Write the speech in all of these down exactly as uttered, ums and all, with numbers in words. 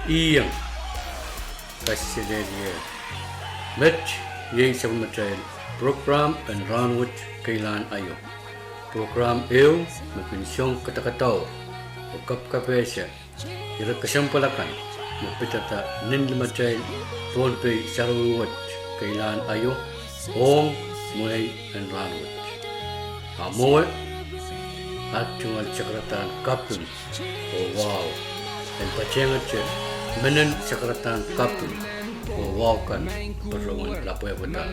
Iang, kaselehlie. Met iei sapwellimatail prokram en rahnwet keilahn aio. Prokram ehu me kin song kadakadaur oh kapkapehse ire kesempwal akan me pidada nin limatail Pohnpei sarawi wet keilahn aio ong mwehi en rahnwet. A mwowe, at tungoal sakaradahn kaping oh wahu en patehngete menen sakaradahn kaping oh wahu kan patohwan lapwehpwada.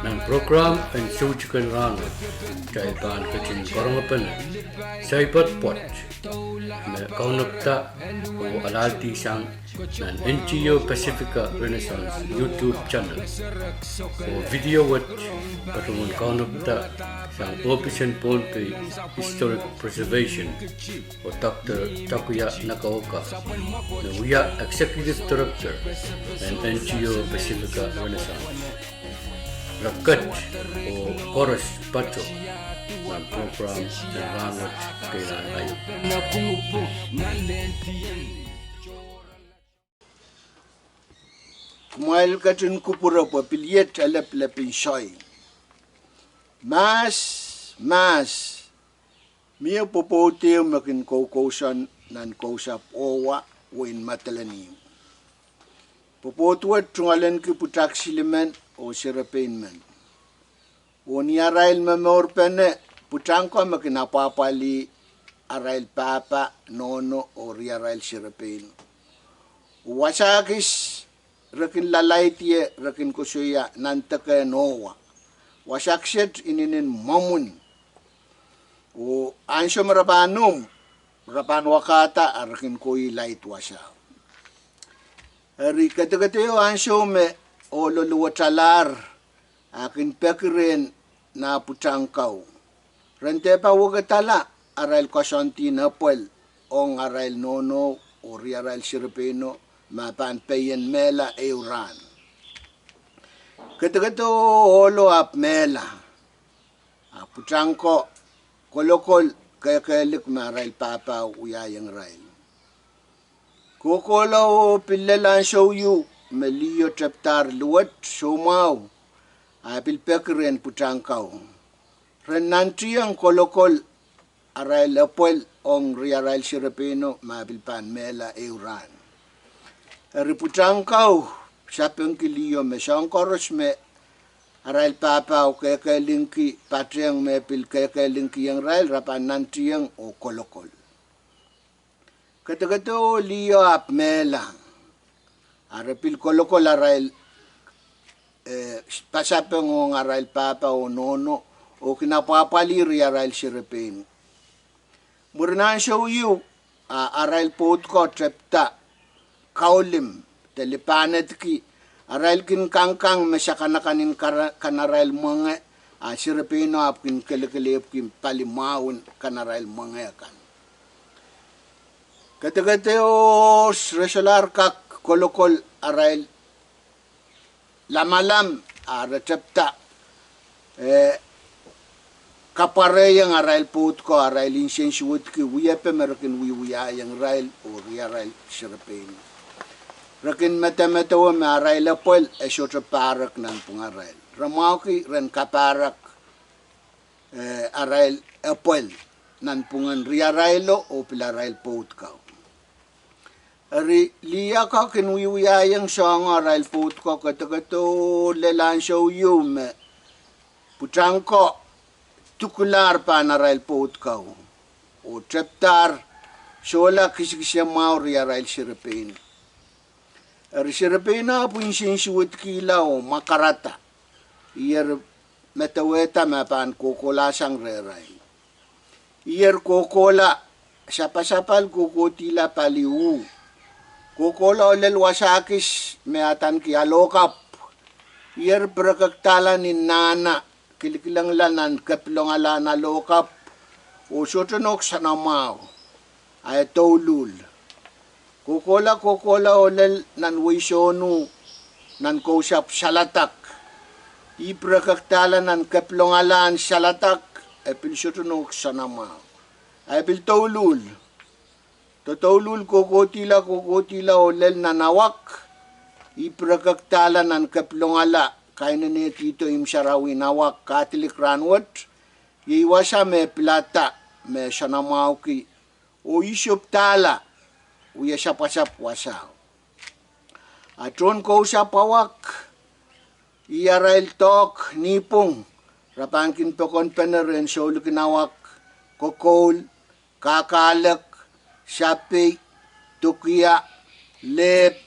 Nan prokram en soutik en rahnwet, kitail pahn ketin karongepene saipwet pwoat me kaunopada oh alahldi sang nan N T O Pacifica Renaissance YouTube channel oh video wet patohwan kaunopada sang ohpis en Pohnpei Historic Preservation oh Doctor Takuya Nagaoka, me wia Executive Director en N T O Pacifica Renaissance. Re ket oh koaros patoh nan prokram en rahnwet keilahn aio. Kumwail ketin kupwure pwe pil iet eleplepin soai. Mahs, mahs, mie pwopwoud ehu me kin koukousoan nan kousapw Ohwa, wehin Madolenihmw. Pwopwoud wet tungoalenki pwutak silimen oh serepein men. Oh ni arail momourpene, pwutak ko me kin apwahpwalih arail pahpa, nohno oh riarail serepeino. Oh wasa kis re kin lalaid ie, re kin koasoia nan deke en Ohwa. Wasa kiset inenen mwomwen. Oh ansou me re pahn umw, re pahn wakahda a re kin kohi laid wasao. Eri kedekedeo ansou me ohlo luwetalahr, a kin peki rehn nah pwutak kau. Ren dehpa wekedala arail koasoandi en epwel ong arail nohno oh riarail serepeino me pahn pein mehla ehu rahn. Kedekedeo ohlo ahpw mehla, a pwutak ko kolokol kehkehlik me arail pahpa wiahiong irail. Kohkohla oh pil lel ansou ieu me liho tepdahr luwet soumwahu, a pil peki rehn pwutak kau. Ren nantihong kolokol arail epwel ong riarail serepeino me pil pahn mehla ehu rahn. Eri pwutak kau sapengki liho me soahng koaros me arail pahpa kehkehlingki, patehng me pil kehkehlingkihong irail, re pahn nantihong oh kolokol. Kedekedeo liho ahpw mehla, a re pil kolokol arail, eh, pasapeng ong arail pahpa oh nohno, oh kin apwahpwalih riarail serepeino. Mwurin ansou ieu, a arail pwoud ko tepda kaulim de lipahnedki arail kin kangkang me sakanakan en kara-, kanarail mwenge, a serepeino ahpw kin kelekelehpwki pali mwahu en kanarail mwenge kan. Kedekedeo re solahr kak kolokol arail lamalam, a re tepda, eh, kapwarehiong arail pwoud ko, arail insensuwedki wiepe me re kin wiewiahiong irail oh riarail serepeino. Re kin medemedewe me arail epwel e sohte pahrek nanpwungarail. Re mwahuki ren kapahrek, eh, arail epwel nanpwungen riarailo oh pil arail pwoud kau. Eri lih ko kin wiewiahiong soahngo arail pwoud ko, kedekedeo lel ansou ieu me pwutak ko dukulahr pahn arail pwoud kau oh tepdahr sohla kisikise mwahu riarail serepeino. Eri serepeino ahpw insensuwedkihla oh mwakarada, ier medewehda me pahn kohkohla sang rehrail. Ier kohkohla, sapasapal kohkohdihla pali uh. Kohkohla oh lel wasa kis me adaneki alohkapw. Ier pirekekdahla ni nahna, kilkilengla nan kepilongalahn alohkapw oh sohte nohk soanamwahu, a e douluhl. Kohkohla, kohkohla oh lel nan wehi sohnu, nan kousapw saladak. Ih pirekekdahla nan kepilongalahn saladak, e pil sohte nohk soanamwahu, a e pil douluhl. Doadouluhl kohkohdihla, kohkohdihla oh lel nan awak. I pirekekdahla nan kepilongala kainenehdi ihte imw sarawien awak. Kadilik rahnwet, iei wasa me pilada, me soanamwahuki, oh I sopdahla wie sapwasapw wasao. A tohn kousapw awak, ih arail doahk nipwong, re pahn kin pokonpene rehn soulikin awak, kokoul, kahkahlek, sapei, dukia, lehpw,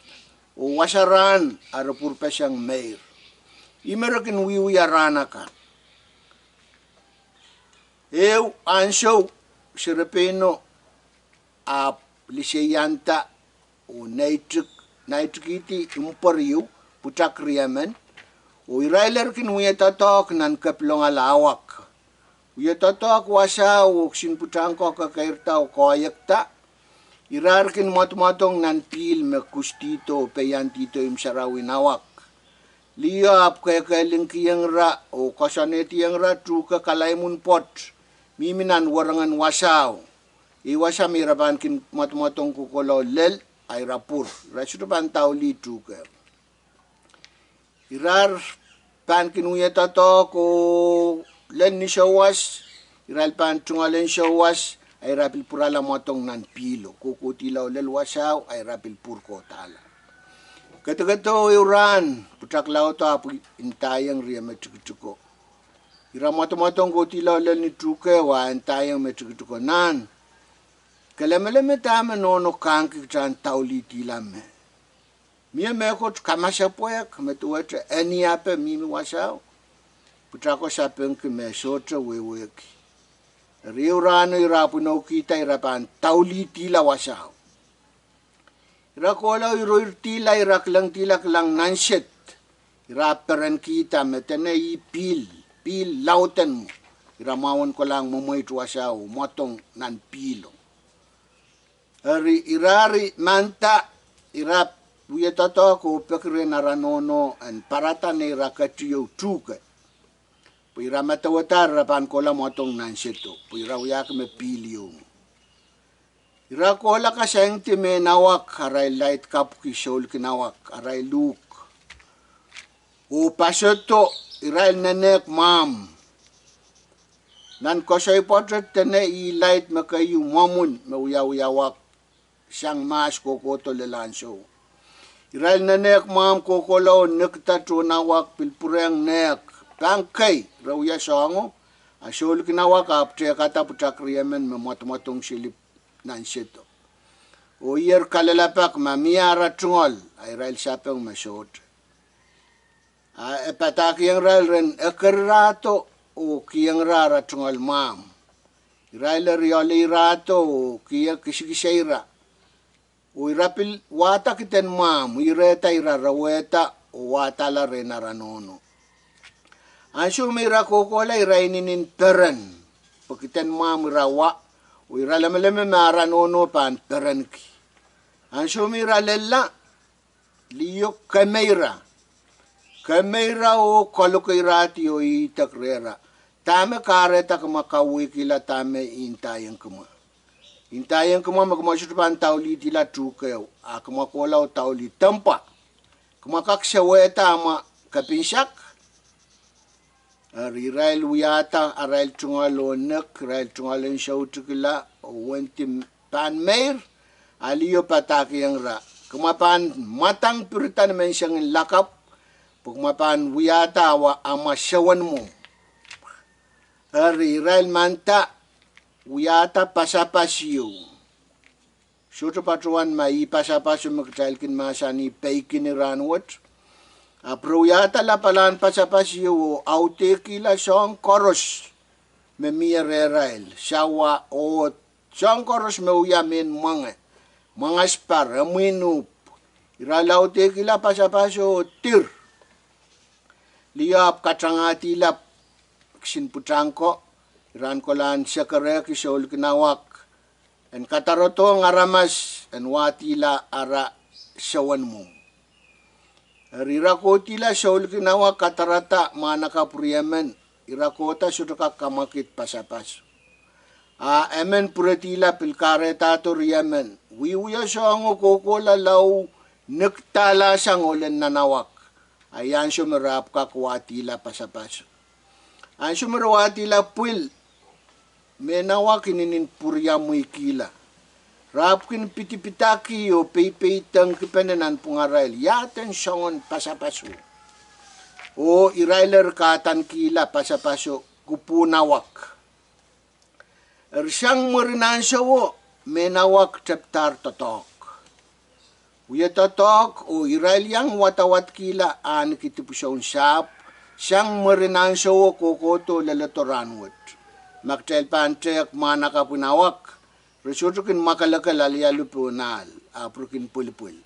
oh wasa rahn a re pwurpeseng meir. Ih me re kin wiewia rahn akan. Ehu ansou, serepeino ahpw liseianda oh neitik, neitikihdi imw pweriau, pwutak riemen, oh irail eri kin wie doadoahk nan kepilongala awak. Wie doadoahk wasao oh kisin pwutak ko kekeirda oh koahiekda. Ira eri kin mwadmwadong nan pihl me kusdihdo oh peiandihdo imw sarawien awak. Liho ahpw kehkehlingkihong ira oh koasoanehdiong ira tuhke kalaimwun pwoat, mihmi nan werengen wasao. Iei wasa me ira pahn kin mwadmwadong kohkohla lel, a ira pwur, ira sohte pahn daulih tuhke. Ira pahn kin wie doadoahk oh lel ni souwas, irail pahn tungoal en souwas, a ira pil pwurala mwadong nan pihlo, kohkohdihla oh lel wasao, a ira pil pwur kohdahla. Kedekedehu ehu rahn, pwutak laudo ahpw ndaiong rie me tikitiko. Ira mwadmwadong kohdihla oh lel ni tuhke, a ndaiong me tikitiko, Nan, ke lemeleme dahme nohno kahngki kitail en daulihdihla me? Mie mehkot kamasepwehk me duwehte eni ape mihmi wasao? Pwutako sapengki me sohte wehwehki. Eri ehu rahno ira ahpw inoukihda ira pahn daulihdihla wasao. Ira kohla iroirdihla, ira kilengdihla kilang nansed. Ira perenkihda me dene ih pihl, pihl lauden mwo. Ira mwahuwen kolahng mwemweit wasao, mwadong nan pihlo. Eri ira eri manda, ira wie doadoahk oh peki rehn ara nohno en pwarada neira ketieu tuhke, pwe ira medewedahr ira pahn kohla mwadong nansedo, pwe ira wiahki me pihl ieu mwo. Ira kohla kasaingdi mehn awak, arail laid kapwki soulikin awak, arail uhk, oh pasodo, irail nenehk mwahmw. Nan koasoi pwoatet dene ih laid me keieu mwomwen me wiawiawak sang mahs kohkohdo lel ansou. Irail nenehk mwahmw kohkohla oh nekda tohn awak pil pwurehng nehk. Pahn kei, re wia soahngo, a soulikin awak ahpw tehkada pwutak riemen me mwadmwadong sili nansedo. Oh iei kalelapak ma mie ara tungoal, a irail sapeng me sohte. A e padahkihong irail ren ekerirahdo oh kihong ira ara tungoal mwahmw. Irail eri oaleirahdo oh kihong kisekiseira. Oh ira pil wahda kiden mwahmw, irehda ira rewehda oh wahdala rehn ara nohno. Ansou me ira kohkohla ira inenen peren, pwe kiden mwahmw ira wa, oh ira lemeleme me ara nohno pahn perenki. Ansou me ira lella, liho kemeira, kemeira oh kalokeirahdi oh idek rehra, Dahme kahrehda kumwa kauwehkihla dahme I ndaiong kumwa? I ndaiong kumwa me kumwa sohte pahn daulihdihla tuhkehu, a kumwa kohla oh daulih dempwa. Kumwa kak sewehda amwa kepinsek. Eri irail wiahda arail tungoal oh nek, irail tungoal en soutikila oh wendi pahn meir, a liho padahkihong ira, Kumwa pahn mwadang pirida ni mensengin lakapw, pwe kumwa pahn wiahda amwa sewen mwomw. Eri irail manda wiahda pasapas ieu. Sohte patohwan ma ih pasapaso me kitail kin mahsanih peikini rahnwet. Ahpw re wiahda lapalahn pasapas ieu oh audehkihla soahng koaros me mie rehrail, sawa oh soahng koaros me wia mehn mwenge, mwangaspar, imwin uhpw. Irail audehkihla pasapaso oh dir. Liho ahpw katangahdihla kisin pwutang ko, iran kolahn sekerehki soulikin awak en kadarodohng aramas en wahdihla ara sewen mwomw. Eri ira kohdihla soulikin awak kadarada mwahnakapw riemen, ira kohda sohte kak kamwakid pasapaso. A emen pwuredihla pil kahrehdahdo riemen, Wiewia soahngo kohkohla lao nikidahla sang ohlen nanawak, a iei ansou me re ahpw kak wadihla pasapaso. Ansou me re wadihla pwil, mehn awak inenen pwuriamweikihla. Re ahpw kin pidipidaki oh peipeidengkipene nanpwungarail, iaden soangen pasapaso. Oh irail eri kahdankihla pasapaso kupwun awak. Eri sang mwurin ansowo, mehn awak tepdahr doadoahk. Wie doadoahk oh irail iang wadawadkihla ahneki dipwisoun sahpw, sang mwurin ansowo kohkohdo leledo rahnwet. Ma kitail pahn tehk mwahnakapwin awak, re sohte kin mwakelekel alialu pohn ahl, ahpw re kin pwilipwil.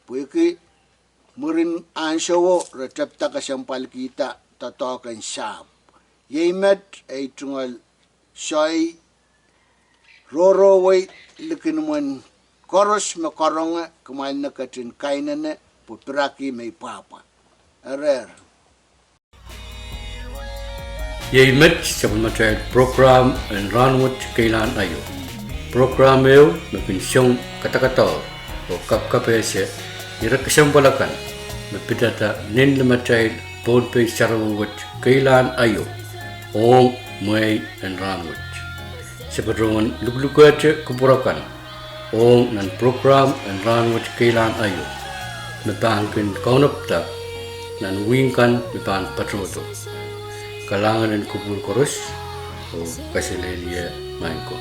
Pwehki mwurin ansowo re tepda kesempwalkihda doadoahk en sahpw. Iei met ei tungoal soai rohrowei likin imwen koaros me karonge. Kumwail en ketin kainene pwe piraki me I pwahpwa. Erehr. Iei met sapwellimatail prokram en Rahnwet Keilahn Aio. Prokram ehu me kin song kadakadaur oh kapkapehse ire kesempwal akan me pidada nin limatail Pohnpei sarawi wet keilahn aio ong mwehi en rahnwet. Se patohwan luklukehte kupwur akan ong nan prokram en Rahnwet Keilahn Aio me pahn kin kaunopada nan wihk kan me pahn patohdo. Kalahngan en kupwur koaros oh kaselehlie maing ko.